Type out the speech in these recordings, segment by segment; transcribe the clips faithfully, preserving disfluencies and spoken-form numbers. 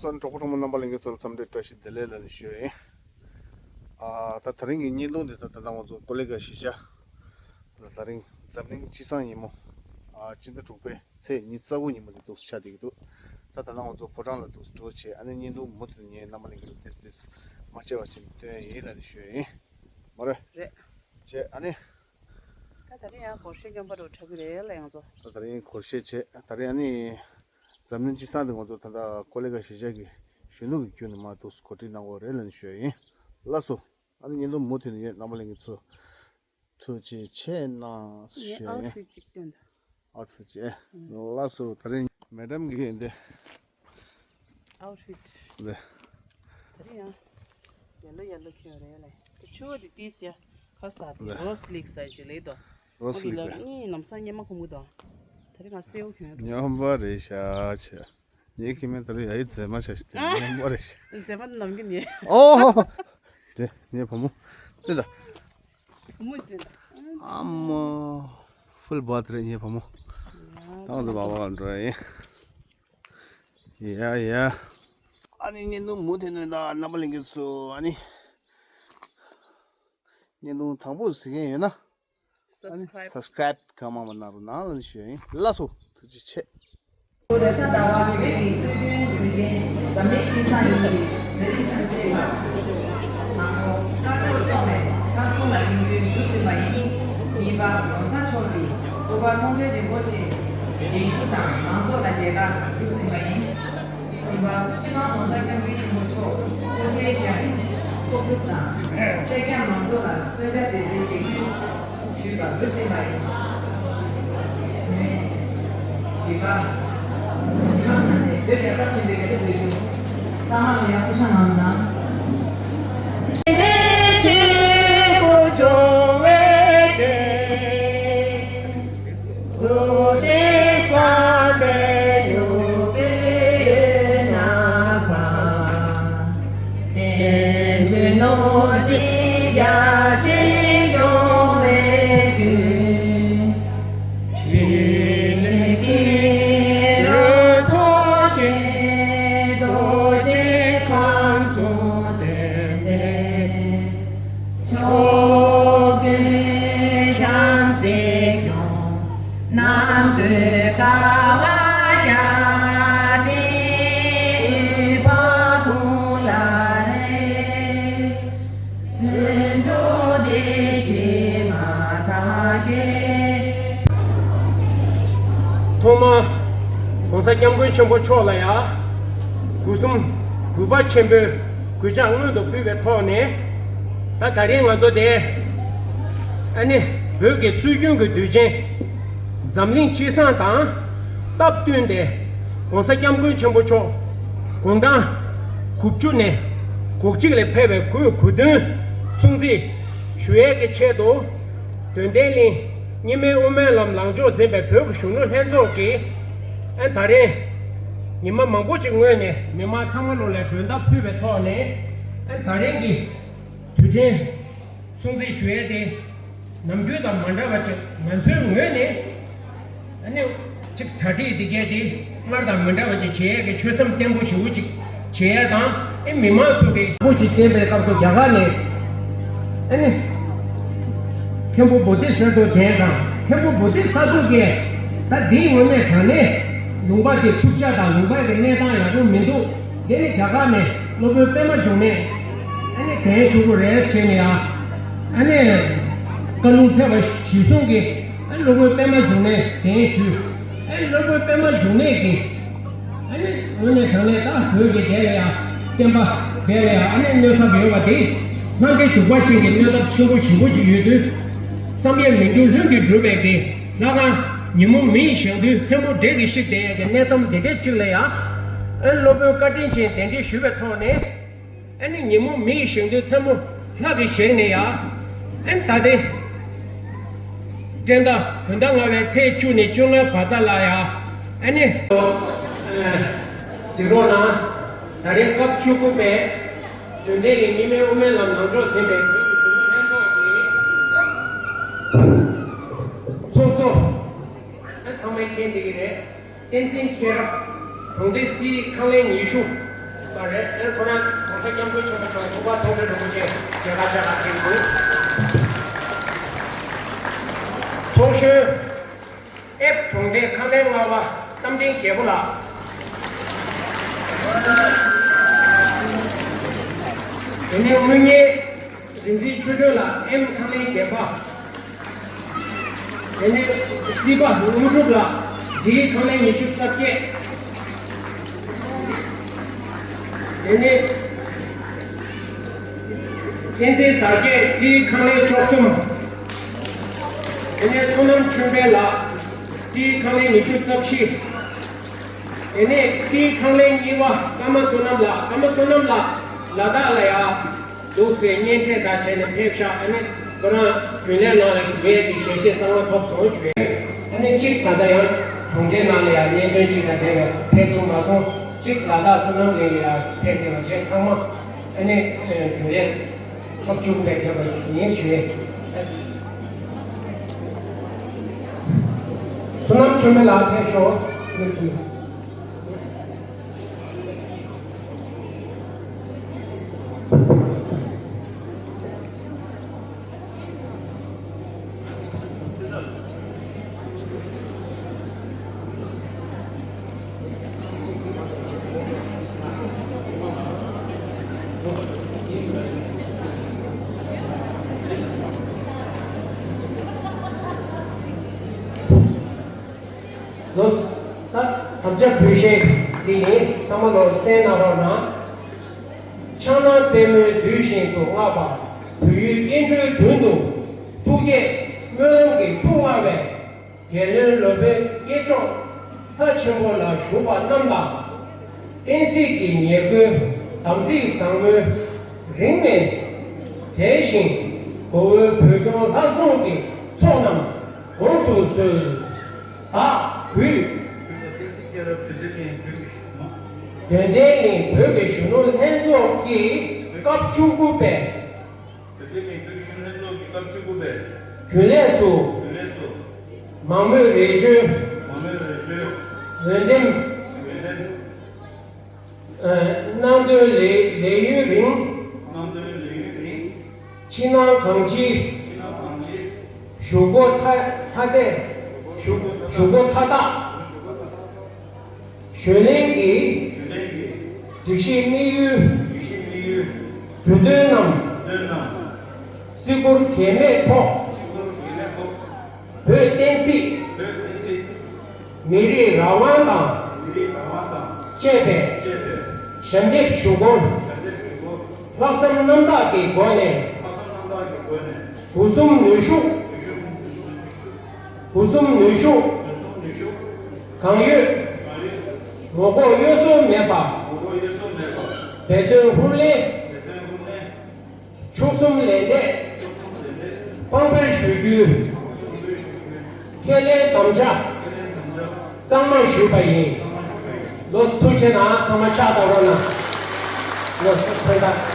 གཙོ་གྲོགས་པོ་གྲོགས་མོ་རྣམ་པ་ལྷན་རྒྱས་ཚོ་ལ་འཚམས་འདྲི་བཀྲ་ཤིས་བདེ་ལེགས་ལབ་ནས་ཞུ་ཡ་ཡིན། ཨ། ད་དེ་རིང་གི་བརྙན་ཐུང་འདི་ད་ད་ལྟ་ང་ཚོ་ཀོ་ལི་གྷལ་གཞིས་ཆགས་ད་རིང་འཛམ་གླིང་སྤྱི་བསང་ཉིན་མོ། ཨ། སྤྱི་ཟླ་དྲུག་པའི་ཚེས་ཉི་ཤུ་རྩ་དགུ་ཉིན་མོ་འདི་འདུག་སེ་ཆགས་བསྡད་ཀྱི་འདུག་ད་ད་ལྟ་ང་ཚོ་ཕོ་བྲང་ལ་འདུག་སེ་འགྲོ་བྱས། ཨ་ནི་བརྙན་ཐུང་མུ་མཐུད་ནས་རྣམ་པ་ལྷན་རྒྱས་ལ་ཏིས་ཏིས་མ་ཆད་པ་བྱས་ནས་སྟོན་ཡ་ཡིན་ལབ་ནས་ཞུ་ཡ་ཡིན། མ་རེད། རེད། བྱས། ཨ་ནི། ད་ད་རིང་ཡང་སྒོར་གཞས་སྐྱོན་པ་རུ་གྲགས་ཀྱི་རེད་ལ་ཡང་ཚོ། ད་ད་རིང་སྒོར་གཞས་བྱས། ད་རིང་ཨ་ནི་འཛམ་གླིང་སྤྱི་བསང་དེ་ང་ཚོ་ད་ལྟ་ཀོ་ལི་གྷལ་གཞིས་ཆགས་ཀྱི་གཞོན་ནུ་གི་བརྒྱུད་ནས་མར་འདུག་སེ་གོ་སྒྲིག་གནང་གི་ཡོད་རེད་ལབ་ནས་ཞུ་ཡ་ཡིན། ལགས་སོ། ཨ་ནི་བརྙན་ཐུང་མུ་མཐུད་ནས་ཡོད། རྣམ་པ་ལྷན་རྒྱས་ཚོ་ཐུགས་རྗེ་ཆེ་གནང་ཞུ་ཡ་ཡིན། ངའི་ཨའུཊ་ཕིཊ་ཅིག་སྟོན་དང་། ཨའུཊ་ཕིཊ་ཅིག་ཨེ། ལགས་སོ། ད་རིང་མེ་ཌམ་གི་འདི། ཨའུཊ་ཕིཊ། འདི། ད་རིང་ཡང་ཡེ་ལོ་ཡེ་ལོ་ཁྱོད་རེད་ལ། དེ་ཆུ་བོ་དེ་ཏིས་ཡ་ཁ་ས་དེ། འདི་རོ་སི་ལིག་ས་ཅི་ལེ་དོ། རོ་སི་ལིག་རེད། ངའི་ལམ་སང་སྙེ་མ་ཁོམ་གི་དོ། ད་རིང་ང་སེའུ་ཁྱོད་རོ། སྙོམས་པ་རེད་ཤག་ཆེ། ངའི་ཁྱིམ་མི་ད་རུང་ཡ་ཡི་མཛེས་མ་ཆགས་ཤིག་དེ་ཨ། སྙོམས་པ་རེད་ཤག་མཛེས་མ་ནམ་གི་ནི། ཨོ། དེ་ངའི་བུ་མོ། ཙི་ད། བུ་མོ་ཙི་ད། ཨ་མ། ཧྥུལ་བཱཐ་རེད་ངའི་བུ་མོ། ཡ། ད་ང་ཚོ་བ་བ་ལ་འགྲོ་ཡ་ཡིན། ཡ་ཡ། ཨ་ནི་བརྙན་ཐུང་མུ་མཐུད་ནས་ད་རྣམ་པ་ལྷན་རྒྱས་ཚོ། ཨ་ནི་བརྙན་ཐུང་དང་པོ་གཟིགས་མཁན་ཡོད་ན། སབ་སི་ཀ་རའིབ། སབ་སི་ཀ་རའིབ་གང་མང་མང་གནང་རོགས་གནང་ལབ་ནས་ཞུ་ཡ་ཡིན། ལགས་སོ། ཐུགས་རྗེ་ཆེ། རེས་གཟའ་ཟླ་བ་བོད་ཀྱི་སྲོལ་རྒྱུན་དུས་ཆེན་འཛམ་གླིང་སྤྱི་བསང་ཉིན་གྱི་མཛད་རིམ་ཆ་ཚང་ལ། དང་པོ་སྐར་འཕྲོག་སྐྱོང་བའི་སྐར་ཚོགས་ལ་བཞེངས་སྐྲུན་གྲུབ་ཟིན་པ་ཡིན། གཉིས་པ་༸གོང་ས་མཆོག་གི་སྐུ་པར་མཐོང་གྲོལ་རིན་པོ་ཆེ་གདན་ཞུ་དང་ལང་ཚོ་ལ་མཇལ་ཁ་གྲུབ་ཟིན་པ་ཡིན། གསུམ་པ་སྤྱི་ནོར་༸གོང་ས་༸སྐྱབས་མགོན་ཆེན་པོ་མཆོག་སྐུ་ཕྱྭའི་ཞབས་ཕྱི་གསོག་སྒྲུབ་དང་། སེར་སྐྱ་མང་ཚོགས་ལ་གསོལ་ཇ་སྦྱིན་སྲེག་བྱེད་རྒྱུ་ཞུས་པ་གྲུབ་ཟིན་པ་ཡིན། བཞི་པ། ཉི་མ་ཚང་ནས་བོད་རྒྱལ་ཁབ་ཆེན་པོའི་རྒྱལ་གླུ་འབུལ་རྒྱུ། གསང་སྔགས་ལ་ཡང་སྐུ་ཕྱྭ་ངག་དབང་དང་། ཐོག་མར་༸གོང་ས་༸སྐྱབས་མགོན་ཆེན་པོ་མཆོག་ལ་ཡང་སྒོ་གསུམ་གུས་པ་ཆེན་པོས་གུས་ཕྱག་སྔོན་དུ་ཕུལ་བའི་ཐོག་ནས། ད་ད་རེས་ང་ཚོ་དེ་ཨ་ནི་བོད་ཀྱི་སྲོལ་རྒྱུན་གྱི་དུས་ཆེན་འཛམ་གླིང་སྤྱི་བསང་དང་སྟབས་བསྟུན་ཏེ། ༸གོང་ས་༸སྐྱབས་མགོན་ཆེན་པོ་མཆོག་དགུང་གྲངས་དགུ་བཅུ་ནས་དགུ་གཅིག་ལ་ཕེབས་པའི་སྐུའི་གོ་སྟོན་སྲུང་བརྩི་ཞུ་ཡས་ཀྱི་ཆེད་དུ། དོན་ལྡན་གླིང་རྙིང་མའི་དབུ་མའི་ལམ་ལངས་ཕྱོགས་འཛིན་པའི་བོད་ཀྱི་གཞོན་ནུ་ལྷན་ཚོགས་ཀྱིས། ཨ། ད་རེས་ཉི་མ་མང་པོ་ཅིག་སྔོན་ནས་མི་མང་ཚང་མ་ལོ་ལ་མགྲོན་བརྡ་ཕུལ་བའི་ཐོག་ནས། ཨ། ད་རེས་ཀྱི་དུས་དྲན་སྲུང་བརྩི་ཞུ་ཡས་དེ་ནམ་རྒྱུན་དང་མ་འདྲ་བ་ཅིག་ང་ཚོའི་ངོས་ནས། ཨ་ནི་གཅིག་གྲ་སྒྲིག་འདི་གས་དེ་སྔར་དང་མི་འདྲ་བ་ཅིག་བྱེད་ཡས་ཀྱི་ཆོད་སེམས་བརྟན་པོ་ཞེ་པོ་ཅིག་བྱེད་ཡས་དང་། ཨེ། མི་མང་ཚོ་གིས་པོ་ཅིག་བསྟན་པའི་སྐབས་སུ་རྒྱ་གར་ནས། ཨ་ནི་མཁན་པོ་བོ་དྷི་ས་ཏྭ་རྒྱན་དང་མཁན་པོ་བོ་དྷི་ས་ཏྭ་གིས། ད་འདིའི་ངོས་ནས་དྲང་གནས་ལུང་པ་དེ་འཚུབ་ཆ་དང་ལུང་པ་གི་གནས་སྟངས་ཡག་པོ་མི་འདུག་དེ་ནི་རྒྱ་གར་ནས་སློབ་དཔོན་པད་མ་འབྱུང་གནས། ཨ་ནི་གདན་ཞུ་དགོས་རེད་ཟེར་ནས་ཡ། ཨ་ནི་བཀའ་ལུང་ཕེབས་པ་གཞིར་བཟུང་གིས། ཨ། སློབ་དཔོན་པད་མ་འབྱུང་གནས་གདན་ཞུས། ཨ། སློབ་དཔོན་པད་མ་འབྱུང་གནས་ཀྱིས། ཨ་ནི་དངོས་གནས་དྲང་གནས་ད་བོད་ཀྱི་དེ་ལ་ཡང་བསྟན་པ་དེ་ལ་ཡང་། ཨ་ནི་གནོད་ཚབས་ཡོད་པ་དེ་སྔར་གྱི་འཇུག་པ་ཅན་གྱི་གནོད་ཚབས་ཆེན་པོ་ཞེ་པོ་ཅིག་ཡོད་དུས། བསམ་ཡས་མི་འགྱུར་ལྷུན་གྱིས་གྲུབ་པའི་གི་ལྷ་ཁང་ཉིན་མོ་མེ་ཡིས་བཞེངས་དུས་མཚན་མོ་འབྲས་ཀྱིས་བཤིག་བསྡད་ཡས་ཀྱི་གནས་སྟངས་དེ་འདྲས་ཅིག་ལ་ཡང་། ཨ། སློབ་དཔོན་བཀའ་དྲིན་ཅན་གདན་འདྲེན་ཞུས་པའི་ཐོག་ནས། ཨ་ནི་ཉིན་མོ་མེ་ཡིས་བཞེངས་དུས་མཚན་མོ་ལྷ་གིས་བཞེངས་ནས་ཡ། ཨ་ནི་ད་ལྟའི་སྤྲེལ་ཟླ་བོད་ཟླ་ལྔ་པའི་ཚེས་བཅུ་ནས་བཅོ་ལྔའི་བར་དག་ལ་ཡ། ཨ་ནི་གཟིགས་རོགས་གནང་། ད་རེས་སྐབས་བཅུ་དགུ་པའི་དོན་ལྡན་གླིང་རྙིང་མའི་དབུ་མའི་ལམ་ལངས་ཕྱོགས་འཛིན་པའི་བོད་ཀྱི་གཞོན་ནུ་ལྷན་ཚོགས་ཀྱི་ཚོགས་གཙོ། ཨ། ཚང་མས་མཁྱེན་བསྡད་ཀྱི་རེད། བསྟན་འཛིན་མཁྱེན་རབ། གྲོང་སྡེ་སིའི་ཁང་ལས་ཉི་ཤུ། པ་རེད། དེར་ཁོ་རང་༸གོང་ས་༸སྐྱབས་མགོན་ཆེན་པོ་མཆོག་གུས་པ་མཐོང་གྲོལ་རིན་པོ་ཆེ་མཇལ་ཁ་བཅར་ག་ཕེབས་འདུག་ཚོགས་གཞོན་ཨེབ་གྲོང་སྡེའི་ཁང་ལྷན་ལྔ་པ་རྟ་མགྲིན་རྒྱལ་པོ་ལགས། དེ་ནས་དངུལ་གཉེར་རིག་འཛིན་ཆོས་སྒྲོན་ལགས། ཨེམ་ཁང་ལྷན་བརྒྱད་པ། དེ་ནས་སྲིད་པ་དངོས་གྲུབ་ལགས། ཌི་ཁང་ལྷན་ཉི་ཤུ་རྩ་བརྒྱད། དེ་ནས་བསྟན་འཛིན་དར་རྒྱས། ཌི་ཁང་ལྷན་བཅུ་གསུམ། དེ་ནས་བསོད་ནམས་ཆོས་འཕེལ་ལགས། ཌི་ཁང་ལྷན་ཉི་ཤུ་རྩ་བཞི། དེ་ནས་ཌི་ཁང་ལྷན་གཉིས་པ་ཀརྨ་བསོད་ནམས་ལགས། ཀརྨ་བསོད་ནམས་ལགས་ལ་དྭགས་ལ་ཡ་འདུག་སེ་གཉེན་འཕྲད་དང་བྱས་ནས་ཕེབས་ཤག་ཨ་ནི་ཁོ་རང་རྒྱུན་ལས་ནང་ལ་བཞུགས་ཡས་ཀྱི་ཞལ་བཞེས་གཙང་མ་ཐོབ་སོང་ཞུ་ཡས། ཨ་ནི་གཅིག་ད་ལྟ་ཡང་གྲོང་སྡེ་ནང་ལ་ཡང་གཉེན་སྟོན་ཅིག་དང་འབྲེལ་བའི་ཕེབས་ཐུབ་མ་སོང་། གཅིག་ལ་དྭགས་བསོད་ནམས་གླིང་ལ་ཡང་ཕེབས་བསྡད་པ་བྱས། ཚང་མ་ཨ་ནི་རྒྱུན་ལས་ཐོབ་བཅུག་པའི་ཕེབས་པ་ཡིན་ཞུ་ཡས། བསོད་ནམས་ཆོས་འཕེལ་ལགས་ཕེབས་ཤོག་ལོ། ད་དམ་བཅའ་འབུལ་བཞེས་འདི་ཡིན། ཚང་མ་ལོ་གསན་གནང་རོགས་གནང་། ཕྱག་ན་པདྨོ་འདུད་བཞིན་དུ་བསྔགས་པ། བོད་ཡུལ་སྐྱེ་འགྲོའི་མདུན་དུ། ཐུགས་བསྐྱེད་སྨོན་ལམ་གྱི་ཐུགས་མངའ་བའི། རྒྱལ་བློན་སློབ་དཔོན་སྐྱེས་མཆོག་ས་ཆེན་པོ་ལ་བཞུགས་པ་རྣམས་དང་། བསྟན་སྲིད་ཀྱི་ཉེར་མཁོའི་དམ་ཚིག་བཟང་མོས་རིང་ནས་བྲེལ་ཞིང་། གོ་བོའི་བོད་སྐྱོང་ལྷ་སྲུང་གི་ཚོགས་རྣམས་དགོངས་སུ་གསོལ། བདག་གུས། དོན་ལྡན་གླིང་བོད་ཀྱི་གཞོན་ནུ་ལྷན་ཚོགས་ཀྱི་སྐབས་བཅུ་དགུ་པའི། དོན་ལྡན་གླིང་བོད་ཀྱི་གཞོན་ནུ་ལྷན་ཚོགས་ཀྱི་སྐབས་བཅུ་དགུ་པའི། རྒྱུན་ལས་སུ། རྒྱུན་ལས་སུ། མང་མོས་རེ་བཅོལ། མང་མོས་རེ་བཅོལ། འོས་འདེམས། འོས་འདེམས། གནང་དོན་ལས་ལས་ཡུན་རིང་། གནང་དོན་ལས་ཡུན་རིང་། ཕྱི་ནང་གང་ཅིའི། ཕྱི་ནང་གང་ཅིའི། ཞུ་སྒོ་ཐ་ཐ་དད། ཞུ་ཞུ་སྒོ་མཐའ་དག་གཞོན་ལྷན་གྱི། གཞོན་ལྷན་གྱི། སྒྲིག་གཞི་དམིགས་ཡུལ། སྒྲིག་གཞི་དམིགས་ཡུལ། དོན་དོན་རྣམས། དོན་རྣམས། བརྩི་བཀུར་གེགས་མེད་ཐོག་བོད་བསྟན་སྲིད། མི་རིགས་རང་དབང་དང་བཅས་པའི་ཞབས་འདེགས་ཞུ་སྐོར། ལྷག་བསམ་རྣམ་དག་གི་སྒོ་ནས། ཕུན་སུམ་ནུས་ཤུགས། ཕུན་སུམ་ནུས་ཤུགས། གང་ཡོད། ངོ་ལྐོག་གཡོ་ཟོལ་མེད་པ། འབད་བརྩོན་ཧུར་ལེན། མཆོག་གསུམ་ལས་འདས། དཔང་འབེབས་ཞུ་རྒྱུའི་ཁས་ལེན་དམ་བཅའ་གཙང་མ་ཞུས་པ་ཡིན། ལོ། ཐུགས་རྗེ་གནང་། ཚང་མ་ཕྱག་བརྡབ་རོགས་གནང་། ལོ། ཐུགས་རྗེ་གནང་།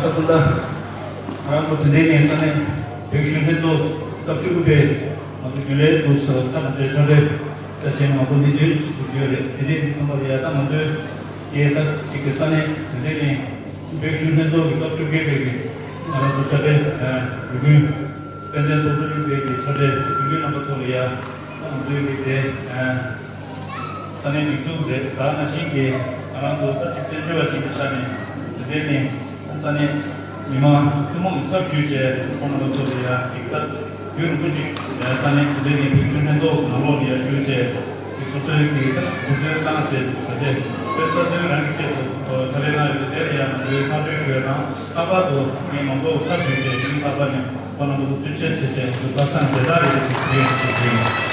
ད་ལྟ་ང་རང་ཚོ་དེ་འདྲའི་ནས་ས་གནས་བོད་གཞོན་ལྷན་ཚོགས་སྐབས་བཅུ་དགུ་པའི་ང་ཚོ་རྒྱུན་ལས་དུ་ས་ཁ་ནང་འདྲའི་ཕྱག་ལས་ད་བྱས་ང་ཚོ་མི་བདུན་ཞིག་ཏུ་ཡོད་རེད། དེ་འདྲའི་ཚང་མ་ལ་ཡ་ད་ང་ཚོའི་རྒྱལ་ཁབ་ཅིག་གི་ས་གནས་དེ་འདྲའི་ནས་བོད་གཞོན་ལྷན་ཚོགས་ཀྱི་སྐབས་བཅུ་བརྒྱད་པའི་གི་ང་རང་ཚོ་ཕྱག་ལས་རུ་དགུན་དཔལ་ལྡན་ཚོགས་གཙོ་གཉིས་པའི་གི་ཕྱག་ལས་རུ་དགུན་རྣམ་པ་ཚོ་ལ་ཡ་ད་ང་ཚོའི་གི་དེ། ས་གནས་སྒྲིག་འཛུགས་རེད། ད་ནང་བཞིན་གྱི་ང་རང་ཚོ་ས་གཅིག་བཙན་བྱོལ་བ་ཞིག་གི་ཆ་ནས་དེ་འདྲའི་ནས་ས་གནས་མི་མང་ཐུན་མོང་གི་ཚབ་ཞུས་བྱས་ཁོང་རྣམ་པ་ཚོ་ལ་ཡང་ཅིག་ད་རྒྱུན་རིང་པོ་ཅིག་ས་གནས་དེ་འདྲའི་ནས་བོད་གཞོན་ལྷན་ཚོགས་ནང་ལོགས་ལ་ཡང་ཞུས་བྱས་ཅིག་སོ་སོའི་གི་ད་འགོ་འཛིན་བཏང་བྱས་ད་ཆ་བོད་རྩ་དོན་རང་གི་ཆེད་དུ་ཕྱག་ལས་གནང་ཡོད་པ་དེར་ཡང་ང་ཚོའི་ཐག་གཅོད་ཞུ་བ་དང་། ལྷག་པར་དུ་ངས་མང་ཚོགས་ཚབ་ཞུས་ཏེ་ཡིན། ལྷག་པར་ནས་ཁོང་རྣམ་པ་ཚོ་ཐུགས་རྗེ་ཆེ་ཞེས་ཐུགས་ཁ་སང་མཇལ་དར་རེ་ཞིག་ཞུ་ཡིན། ཞུ་རྒྱུ་ཡིན།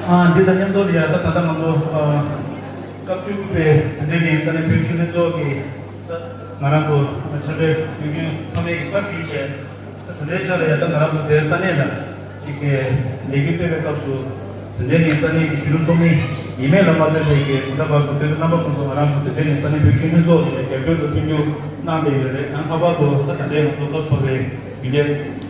ཨ། འདི་དང་མཉམ་དུ་ཡ་ད་ད་ལྟ་ང་ཚོ་ཨ་སྐབས་བཅུ་དགུ་པའི་དེ་འདྲའི་ནས་ས་གནས་བོད་གཞོན་ལྷན་ཚོགས་ཀྱི་ང་རང་ཚོ་ཕྱག་ལས་ཡོད་མཁན་ཚང་མས་ཀྱི་ཚབ་ཞུས་བྱས། ད་དེ་འདྲའི་ཆ་ལ་ཡ་ད་ང་རང་ཚོ་དེ་ས་གནས་ལ་ཅིག་གི་ལས་འགུལ་སྤེལ་བའི་སྐབས་སུ་དེ་འདྲའི་ནས་ས་གནས་ཀྱི་གཞོན་ནུ་ཚོགས་མི་ཡིན་མིན་ལ་མ་ལྟོས་པའི་གི་ད་ལྟ་བར་དུ་དེ་རྣམ་པ་ཀུན་ཚོ་ང་རང་ཚོ་དེ་འདྲའི་ནས་ས་གནས་བོད་གཞོན་ལྷན་ཚོགས་ལ་རྒྱབ་སྐྱོར་དང་མཐུན་འགྱུར་གནང་བསྡད་ཡོད་རེད། ཡང་ལྷག་པར་དུ་ད་ད་ལྟའི་ང་ཚོ་སྐབས་སུ་བབས་པའི་རྒྱུན་ལས།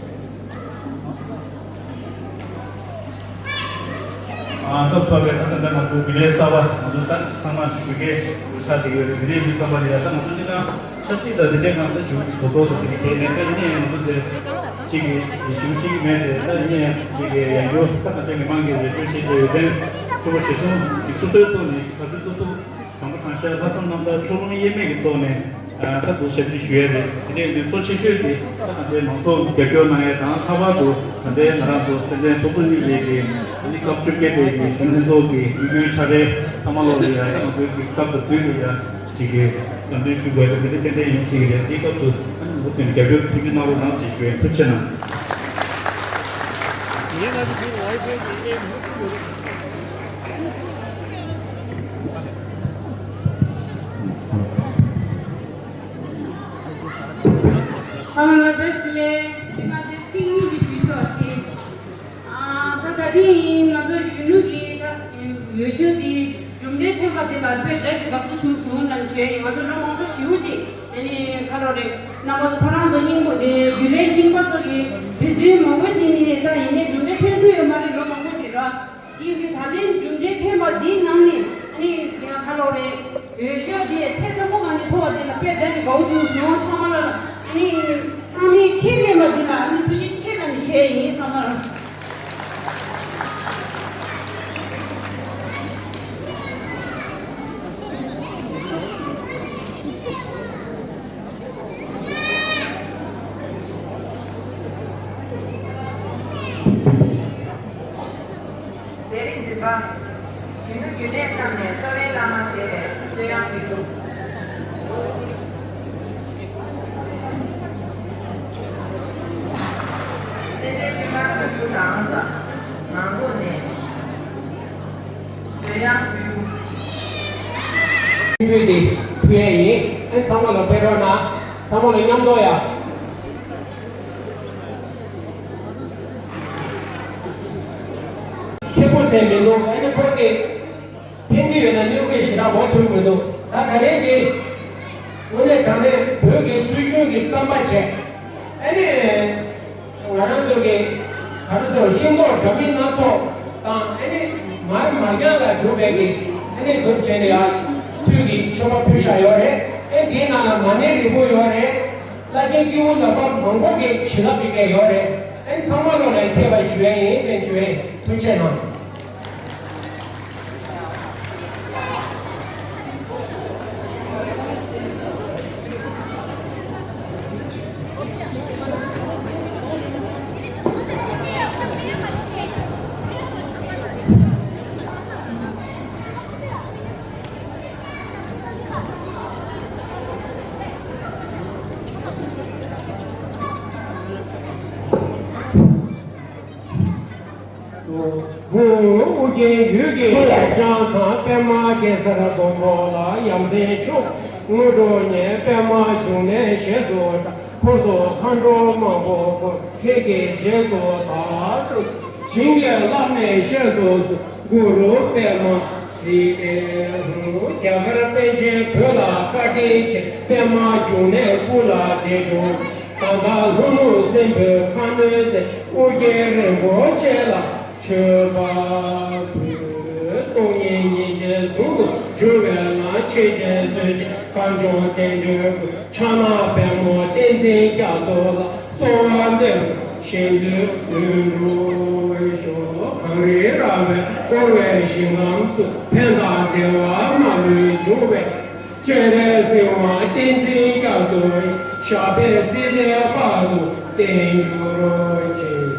ཨ། སྐབས་བབས་པའི་ད་ལྟ་ང་ཚོ་རྒྱུན་ལས་གསར་པ་ང་ཚོ་ད་ཚང་མ་ཞིག་ཞུ་གི་ཆགས་བསྡད་ཡོད་རེད། རྒྱུན་ལས་མི་གསར་པ་ལ་ཡ་ད་ང་ཚོ་སྤྱིར་བཏང་ཆབ་སྲིད་དང་དེ་འདྲའི་ནང་ད་ཞུ་གོ་ཐོག་ཏུ་དེ་གི་དེ་ནས་ད་ཡིན་ན་ཡང་ང་ཚོ་དེ་གཅིག་གི་ཞུ་གཞི་མེད་དེ། ད་ཡིན་ན་ཡང་གཅིག་གི་ཡང་འགྱུར་ད་ང་ཚོའི་མི་མང་གི་རེ་ལྟོས་བྱེད་ཀྱི་ཡོད་དོན་ཕྲུ་གུ་ཞེ་ཚོང་གི་སོ་སོའི་ཐོག་ནས་ག་ཚོད་ཐུབ་ཐུབ། དང་པོ་དང་ཤར་ལྷག་བསམ་རྣམ་དག་ཕྱོགས་ལྷུང་དབྱེར་མེད་ཀྱི་ཐོག་ནས་ད་དུ་ཞབས་ཕྱི་ཞུ་ཡས་རེད། དེ་ནས་འདི་གཙོ་ཆེ་ཤོས་དེ་ད་ང་ཚོའི་མང་ཚོགས་རྒྱབ་སྐྱོར་གནང་ཡས་དང་། ལྷག་པར་དུ་ད་ལྟའི་ང་རང་ཚོ་ཚད་ལྡན་ཚོགས་གཙོ་གཉིས་ལས་ཀྱི་ཨ་ནི་སྐབས་བཅོ་བརྒྱད་པའི་གི་གཞོན་ལྷན་ཚོགས་ཀྱི་དབུས་རྒྱུན་ཕྱག་ལས་ཚང་མ་ལོག་ལ་ཡ་ད་ང་ཚོའི་གི་སྐབས་དང་དུས་ལ་ཡ་ཅིག་གི་ལམ་སྟོན་ཞུ་དགོས་པ་དེ་འདྲ་ཏན་ཏན་ཡིན་ཞིག་རེད། དེའི་སྐབས་སུ་ཨ་ནི་ང་ཚོ་ཚོས་རྒྱབ་སྐྱོར་མཐུན་འགྱུར་གནང་རོགས་གནང་ཞེས་ཞུ་ཡས། ཐུགས་རྗེ་ཆེ་གནང་། ཚང་མ་ལ་བཀྲ་ཤིས་བདེ་ལེགས། དེ་ག་ཚོད་ཚིག་གཉིས་ཀྱི་ཞུ་ཆོག་ཅིག་ཨ། ད་ད་ཐེངས་ང་ཚོ་གཞོན་ནུ་གི་ད་འོས་ཤོག་འདི་གྲུབ་འབྲས་ཐོན་པ་དེ་ལ་དཔེ་དགའ་ཞིང་དགའ་པོ་བྱུང་སོང་ལབ་ཞུ་ཡ་ཡིན། ང་ཚོ་ལོ་མང་པོ་ཞེ་པོ་ཅིག་ཨ་ནི་ཁ་ལོ་རེད། རྣམ་པ་ཚོ་ཁོ་རང་ཚོ་རྙིང་པ་རེད། རྒྱུན་ལས་རྙིང་པ་ཚོ་གི་འབད་བརྩོན་མང་པོ་བྱས་ནས་ད་ཡིན་ནའི་གྲུབ་འབྲས་ཐོན་ཐུབ་ཡོད་མ་རེད། ལོ་མང་པོ་ཅིག་ར། དེ་ཡིན་དུས་ད་ལྟའི་གྲུབ་འབྲས་ཐོན་པ་འདིའི་ནང་ནས་ཨ་ནི་ཡང་ཁ་ལོ་རེད། འོས་ཤོག་འདི་ཚད་མཐོན་པོ་ངང་ནས་ཐོབ་པ་འདི་ལ་དཔེ་དགའ་ཞིང་དགའ་པོ་བྱུང་སོང་། ཚང་མ་ལ་ཨ་ནི་ཚང་མས་ཁས་ལེན་པ་འདི་ལ་ཨ་ནི་ཐུགས་རྗེ་ཆེ་ལབ་ནས་ཞུ་ཡ་ཡིན། ཚང་མ་ལ། ཚེ་རིང་འདུས་པ། གཞོན་ནུ་རྒྱུན་ལས་རྣམས་ནས་རྩ་བའི་བླ་མ་ཞེས་པའི་བསྟོད་དབྱངས་ཕུལ་རྒྱུ། ཏན་ཏན་ཆོས་འཕེལ་ཁོང་ཚོ་ནང་ཚ་ནང་ཚོགས་ནས་བསྟོད་དབྱངས་ཕུལ་རྒྱུ། ཕུལ་ཏེ་ཕུལ་ཡས་ཡིན། ཨེ་ཚང་མ་ལ་ཕེབས་རོགས་གནང་། ཚང་མ་ལ་མཉམ་དུ་ཡ། ཁེ་པོ་ཟེར་མི་འདུག་ཨ་ནི་ཁོང་གིས་ཕན་གྱི་ཡོད་ན་གནོད་ཀྱི་ཞེ་དྲག་མ་ཐུབ་མི་འདུག་ད་ག་རེ་གི་དངོས་གནས་དྲང་གནས་བོད་ཀྱི་སྲོལ་རྒྱུན་གྱི་རྩམ་པ་བྱས། ཨ་ནི་ང་རང་ཚོ་གི་ ག་རེ་ཟེར། ཤིང་ཏོག་འདྲ་མིན་སྣ་ཚོགས་དང་། ཨ་ནི་མར་མར་རྐྱང་ལ་གྱུར་པའི་གི། ཨ་ནི་དུ་བྱས་ནས་ཡར་ཐུད་ཀྱི་མཆོད་པ་ཕུལ་བཞག་ཡོད་རེད། ཨེ་འདིའི་ནང་ལ་མ་ཎི་རིལ་བུ་ཡོད་རེད། བླ་ཆེན་སྐྱེས་བུ་ལྷ་པ་མང་པོ་གི་བྱིན་རླབས་ཀྱི་སྐད་ཡོད་རེད། ཨེ་ཚང་མ་ལོ་ལ་མཁས་པ་ཞུ་ཡས་ཡིན་ཅེས་ཞུ་ཡས། ཐུགས་རྗེ་གནང་། ཨོ་རྒྱན་ཡུལ་གྱི་ལྗང་ཐང་པདྨ་གེ་སར་སྡོང་པོ་ལ། ཡ་མཚན་མཆོག་དངོས་གྲུབ་བརྙེས། པདྨ་འབྱུང་གནས་ཞེས་སུ་གྲགས། འཁོར་དུ་མཁའ་འགྲོ་མང་པོ་བསྐོར། ཁྱེད་ཀྱི་རྗེས་སུ་བདག་སྒྲུབ། བྱིན་གྱིས་བརླབས་ནས་གཤེགས་སུ་གསོལ། གུ་རུ་པདྨ་སིདྡྷི་ཧཱུྃ། རྒྱ་གར་པཎ་ཆེན་བོད་ལ་བཀའ་དྲིན་ཆེ། པདྨ་འབྱུང་གནས་སྐུ་ལ་འདི་སྒྲུབ། ད་ལྟ་ལྷོ་ནུབ་སྲིན་པོའི་ཁ་གནོན་མཛད། ཨོ་རྒྱན་རིན་པོ་ཆེ་ལ་མཆོད་པ་ཕུལ། སྟོང་ཉིད་སྙིང་རྗེ་ཟུང་དུ་འཇུག་པའི་ངང་། ཆོས་ཀྱི་མཛོད་ཆེན་གངས་ལྗོངས་བསྟན་འགྲོའི་སྐུ། ཕྱག་ན་པདྨོ་བསྟན་འཛིན་རྒྱ་མཚོ་ལ། གསོལ་བ་འདེབས་ཤིན་ཏུ་དུད་འགྲོ་ཤོག། གངས་རི་ར་བས་བསྐོར་བའི་ཞིང་ཁམས་སུ། ཕན་དང་བདེ་བ་མ་ལུས་འབྱུང་བའི། སྤྱན་རས་གཟིགས་དབང་བསྟན་འཛིན་རྒྱ་མཚོ་ཡི། ཞབས་པད་སྲིད་མཐའི་བར་དུ་བརྟན་གྱུར་ཅིག།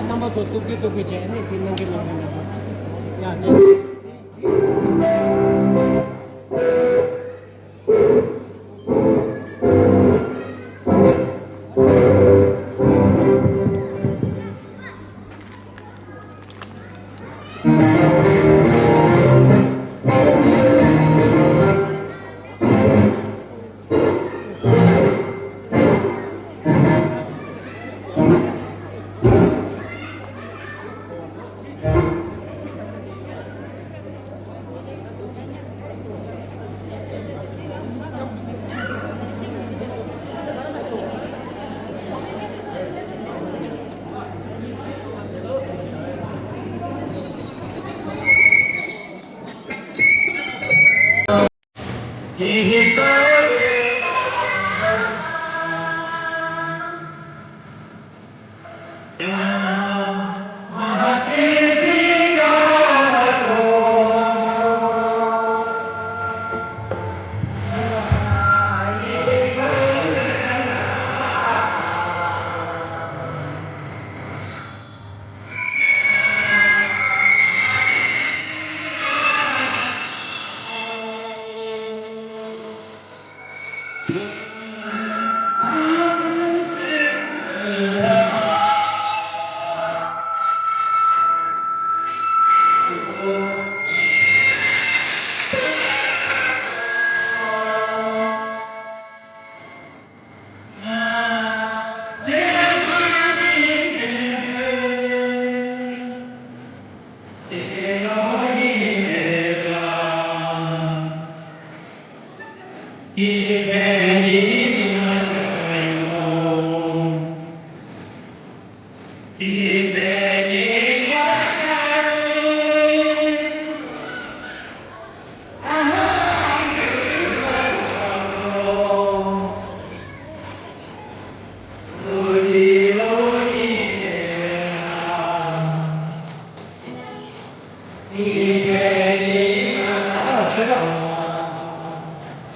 རྣམ་པ་ཚོ་སྟུག་གི་སྟུག་གི་བྱས་ནས་དེ་གནང་གི་གནང་གི་ཡ་ནི།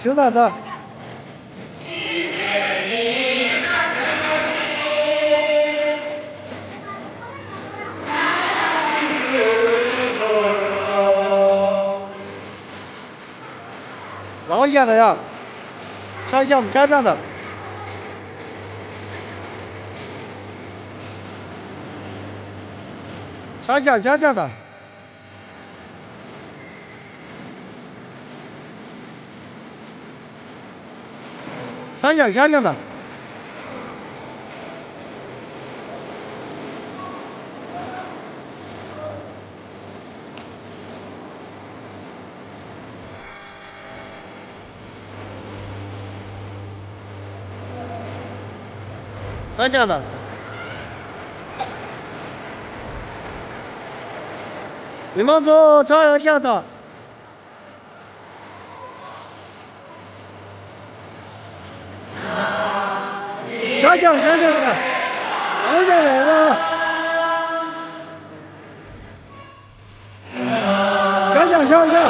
ཞུ་དང་ད། རང་བཞག་དང་ཡ། ཆ་རྐྱང་ཆ་རྐྱང་དང་། ཆ་རྐྱང་ཆ་རྐྱང་དང་། ཆ་རྐྱང་ཆ་རྐྱང་དང་། ཨ་ཅག་ལགས། མི་མང་ཚོ་ཆ་ཡང་བཞག་དང་། ཆ་རྐྱང་ཆ་རྐྱང་དང་། ཨ་ཅག་ལགས། ཤ་ཤ་ཤ་ཤ།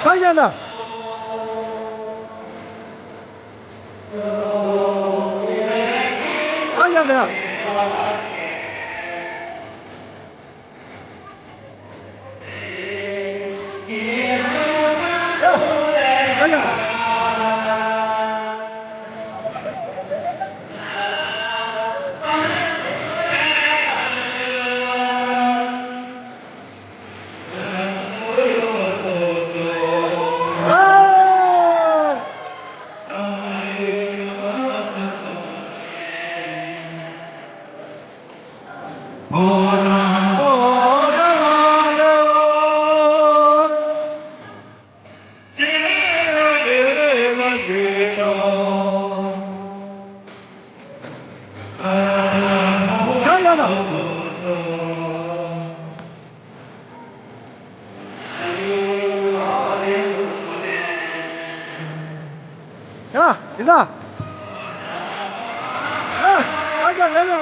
ཤ་ཤ་ལ། ཨ་ཡ་ལ། ཨ་ཡ། ཡ། ཡིན་ད། ཡ། ཨ་ཅག་ལེ་ལོ།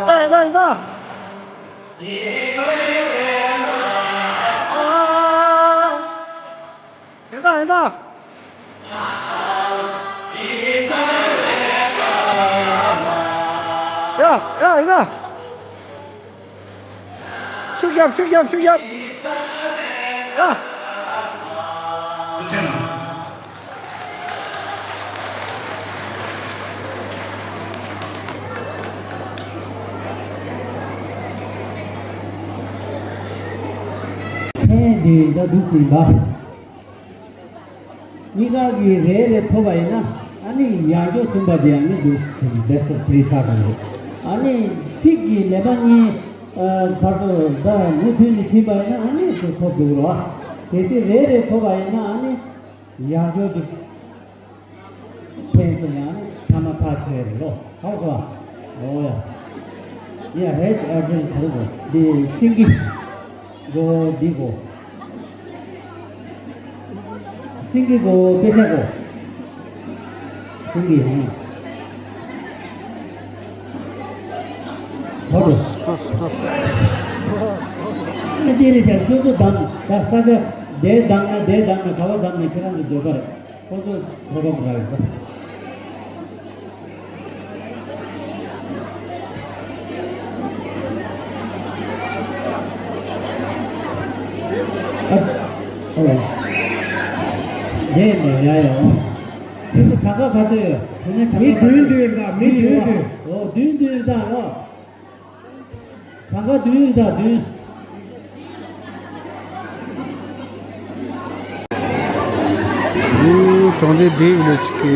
ཨ་ཡིན་ད་ཡིན་ད། ཨ། ཡིན་ད་ཡིན་ད། ཡ་ཡ་ཡིན་ད། ཤུགས་རྒྱབ་ཤུགས་རྒྱབ་ཤུགས་རྒྱབ། ཡ། ཕན་འདི་འདྲ་འདུག་ཟིན་པ། གཉིས་ཀ་གི་རེ་རེ་ཐོབ་པ་ཡིན་ན། ཨ་ནི་ཡང་བསྐྱར་གསུམ་པ་དེ་ཡང་ནི་འདུག་ཟིན་best of three ཆགས་འགྲོ་གི་རེད། ཨ་ནི་གཅིག་གི་ལེན་པ་གཉིས། ཨ་བར་དུ་ད་མུ་མཐུད་ནས་ཕྱིན་པ་ཡིན་ན་ཨ་ནི་ཚོ་ཐོབ་འགྲོ་གི་རེད་བ། གལ་སྲིད་རེ་རེ་ཐོབ་པ་ཡིན་ན་ཨ་ནི་ཡང་བསྐྱར་གཅིག་ཕན་ཚུན་ཡང་ནི་ཐ་མ་ཐག་ཆོད་རེད་ལོ། ཧ་གོ་བ། ཨོ་ཡ། ཡ་རེད། ཨ་ཅེ་ག་རེ་གོ་འདི་སེང་གེ་གོ་འདི་གོ་སེང་གེ་གོ་དཔེ་ཆ་གོ་སེང་གེ་ཧང་། ཧོ་ཏོ། སྟོ་སྟོ། ཨ་དེ་རེད་ཤག་ཚོད་ཚོད་བདམས་ད་ས་ཆ་དེ་བདམས་ན་དེ་བདམས་ན་ག་བ་བདམས་ན་ཁྱེད་རང་གི་འདོད་པ་རེད། ཁོ་ཚོས་གོ་སྐབས་རག་ཡོད་ས། ཨ། ཨོ། ཡེ་མེ་ཡ་ཡོ། དེ་ཚོ་གྲངས་ཀ་ག་ཚོད་ཡོད། དེ་ནས་གྲངས་ཀ་མི་བདུན་བདུན་ཡོད་ན་མི་བདུན་བདུན། ཨོ་བདུན་བདུན་ཡོད་ད་ལོ། གྲངས་ཀ་བདུན་ཡིན་ད་བདུན། འདི་གྲོང་སྡེ་བེ་ཝི་ལེ་ཇི་གི་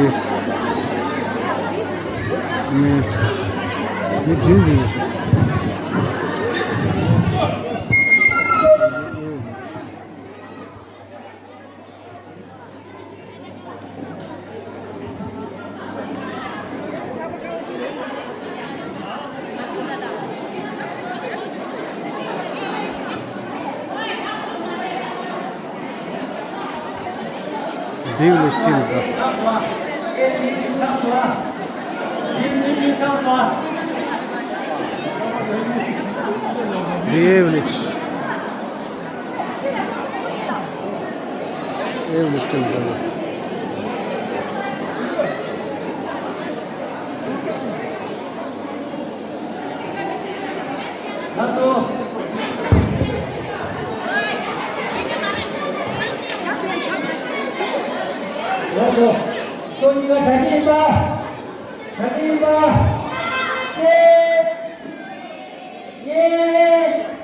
མི་མི་བདུན་ཟིན་ཞིག་བེ་ཝི་ལེ་ཇི་ཊིམ་དང་། བེ་ཝི་ལེ་ཇི། ཨེ་ཝི་སྟོན་དང་། ལགས་སོ། ལགས་སོ། ཁྱེད་གཉིས་ཀ་གྲ་སྒྲིག་ཡིན་པ། གྲ་སྒྲིག་ཡིན་པ། གཅིག་གཉིས།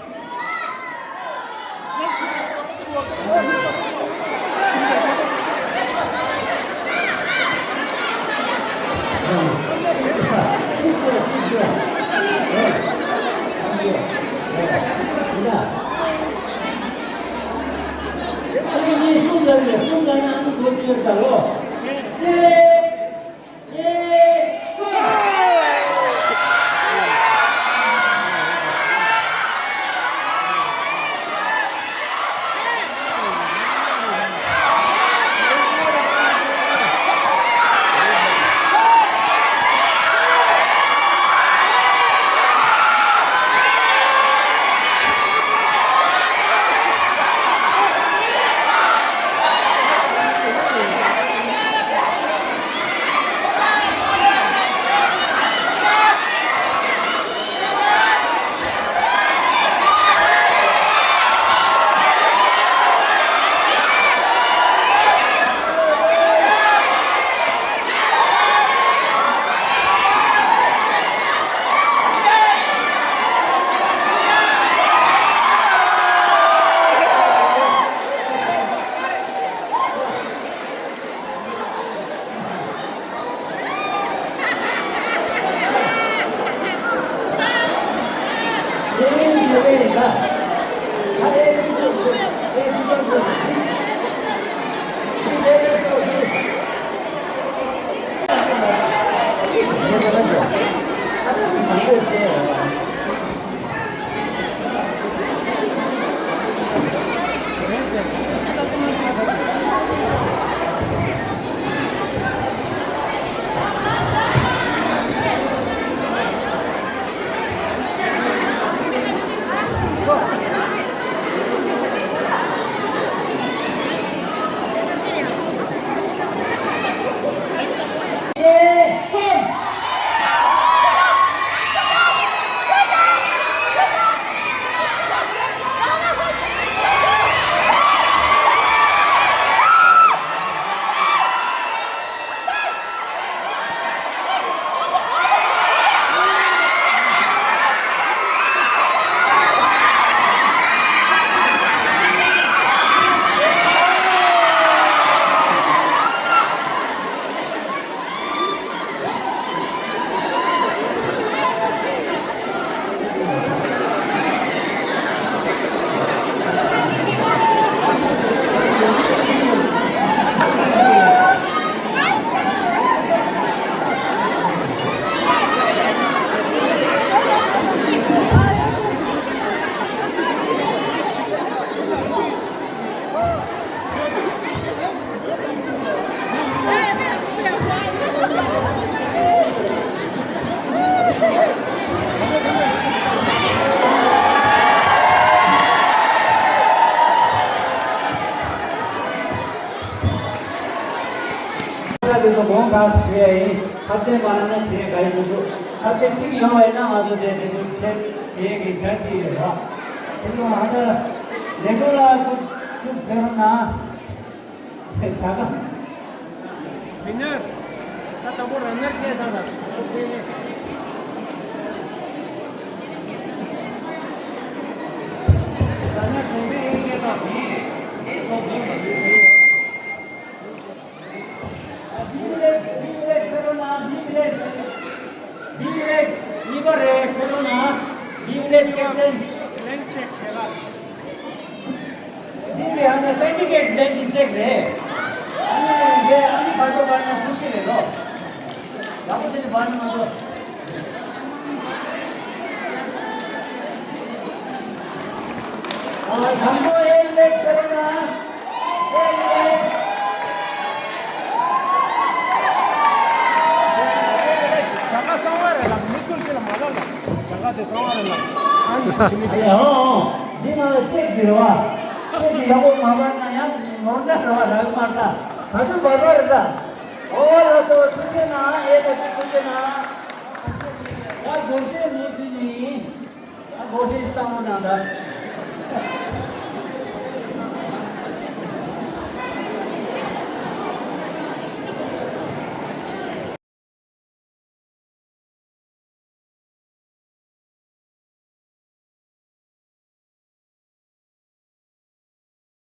ད་དེ་ཚོ་དགོངས་དག་ཞུ་ཡ་ཡིན། ཁ་སེང་མ་ན་ན་བྱེད་ག་ཡི་མི་འདུག་ཁ་སེང་གཅིག་ཡོང་བ་ཡིན་ན་ང་ཚོ་དེ་དེ་ཚོ་བྱེད་བྱེད་ཀྱི་གྲ་སྒྲིག་ཡོད་ར། དེ་ཚོ་ཧ་ད་ལས་འགུལ་ལ་ཚུགས་ཚུགས་ཟེར་ན། ད་ག་མི་ཉར། ད་དང་པོ་རང་ཉར་སྐད་བཏང་ད། རང་ཉར་གོང་འཕེལ་ཡོད་སྐད་བཏང་། མི་ཐོག་འཛིན་པ་ཡོད་ཡོད། བིབ་ལེགས། བིབ་ལེགས་ཟེར་རོ་ན། བིབ་ལེགས། བིབ་ལེགས་གཉིས་པ་རེད། ཁོ་རང་ན་བིབ་ལེགས་ཀེབ་ཏན། ལེན་ཅེག་བྱེད་ལ། འདི་ནི་ཨ་ནི་སར་ཊི་ཕི་ཀེཊ་ལེན་གྱི་ཅེག་རེད། ཨ་ནི་འདི་ཨ་ནི་བར་དུ་བར་ན་ཁུ་ཤི་རེད་ལོ། ཡག་པོ་བྱས་ནས་བར་ན་མ་འགྲོ། ཨ་དང་པོ་ཨེ་ལེགས་ཟེར་ན། ཨེ་ལེགས། བྱ་དགའ་གསང་བ་རེད་ལ། མི་སུ་ཅི་ལ་མ་ལ་ལ། བྱ་དགའ་དེ་གསང་བ་རེད་ལ། ཨ་ནི་ཁྱི་མི་ཨེ་ཧོ། འདི་ནང་ལ་ཅེག་འདི་རེད་བ། ཅེག་འདི་ཡག་པོ་མ་བར་ན་ཡང་ནོར་འདྲ་རེད་བ། རག་མ་འདྲ། ད་དུང་བར་བར་རེད་ད། ཨོ་ལགས་སོ། ཐུགས་རྗེ་གནང་། ཨེ་ད་ཐུགས་རྗེ་གནང་། ད་སྒོར་གཞས་མུ་མཐུད་ནས། ད་སྒོར་གཞས་ བཏང་བ་ན་ད།